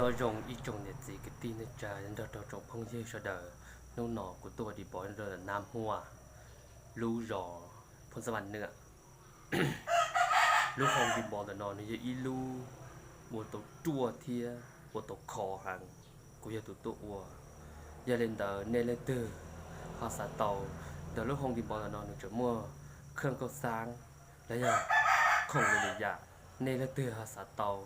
Nyob zoo ib tsoom niam txiv kwv tij neej tsa nrog rau tsoom phooj ywg sawv daws. Hnub no kuv tuaj di npov rau ntawm Nab Huaj, lub zos Phooj Xab Vam Nwm. Lub hoo di npov ntawm no nws yog ib lub ua tau ruaj thiab ua tau khov heev. Kuv yog tus tuaj ua. Yog li ntawd nej leej twg ho xav tau, ntawm lub hoo di npov ntawm no nws tseem muaj khawj kauj xaab los yog khoom li lwm yam. Nej leej twg ho xav tau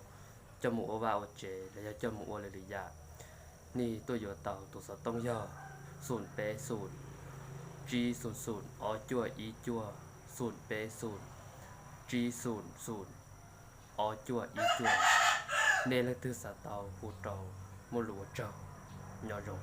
coj mus ua vaj ua tsev los yog coj mus ua li lwm yam, nej tuaj yuav tau tus xov tooj yog xoom peb xoom, tsib xoom xoom, ob cuaj ib cuaj, xoom peb xoom, tsib xoom xoom, ob cuaj ib cuaj. Nej leej twg xav tau hu rau, muaj lus ua tsaug, nyob zoo.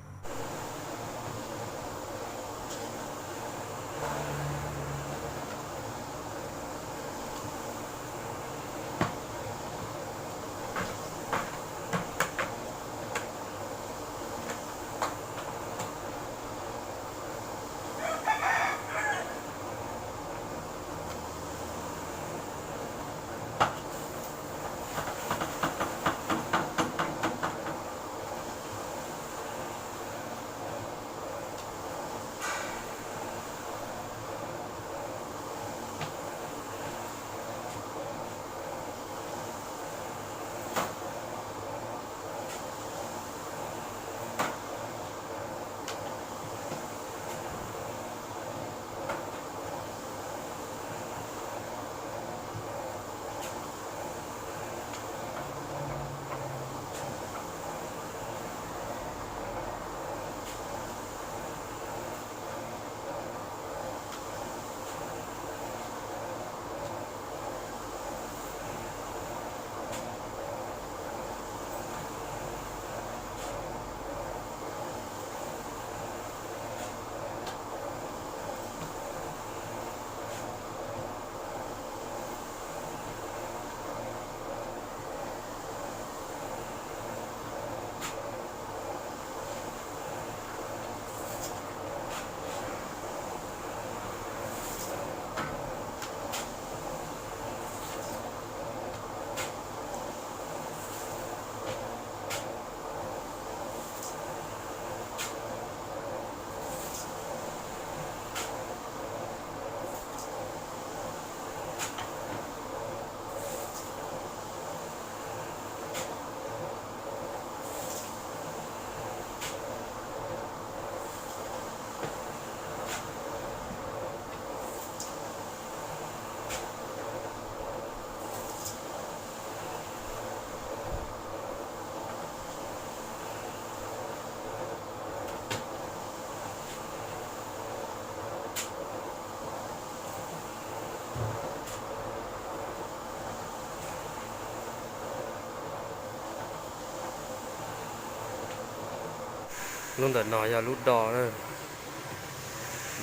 Lub ntawm no yog lub do na.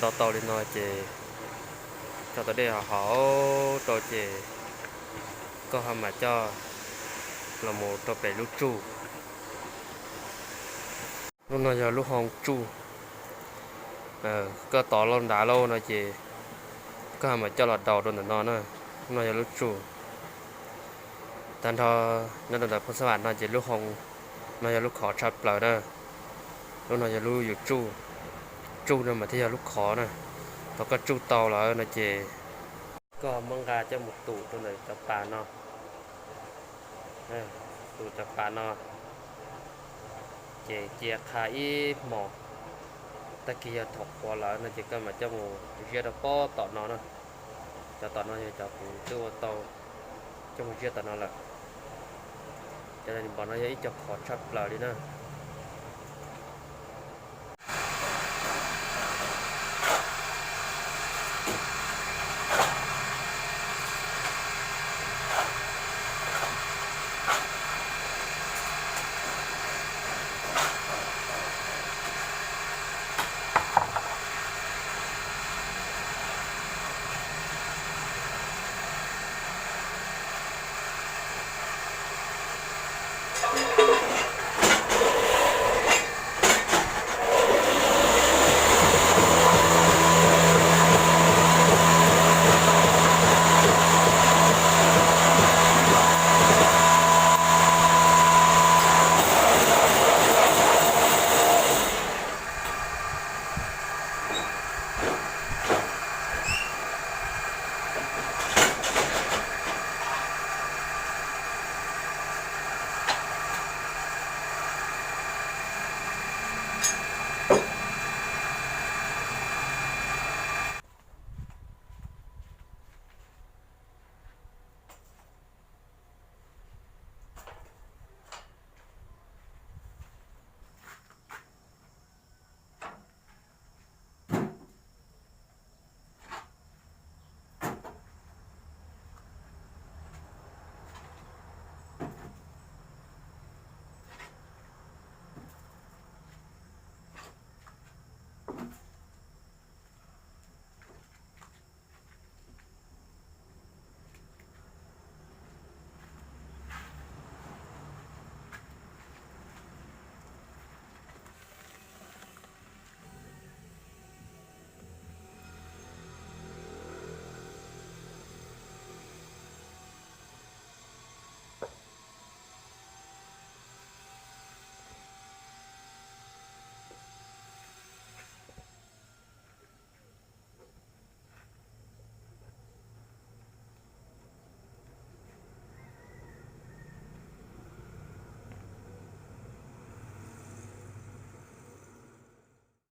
Do tau li no ces coj tau dej hauv rau ces koj ho mam coj los mus rau pem lub tsuj. Lub no yog lub hoo tsuj. Koj tov los nrad lauj no ces koj ho mam coj los daus rau ntawm no na. Lub no yog lub tsuj. Tag nrho nyob rau ntawm Phooj Xab Vam no ces lub hoo no yog lub khov tshaj plaws na. Lub no yog lub yus tsuj. Tsuj no mas thiaj yog lub khov na. Thaum koj tsuj tau lawm no ces koj muab nqa coj mus tum rau ntawm cov pas no. Tus cov pas no ces cia qha ib hmos, tag kis yog thaum qhuav lawm no ces koj mam coj mus ziab rau pob tom no na. Cov tom no yog cov kuv twb ua tau coj mus ziab tom no lawm. Cov npov no yog ib co khov tshaj plaws li na.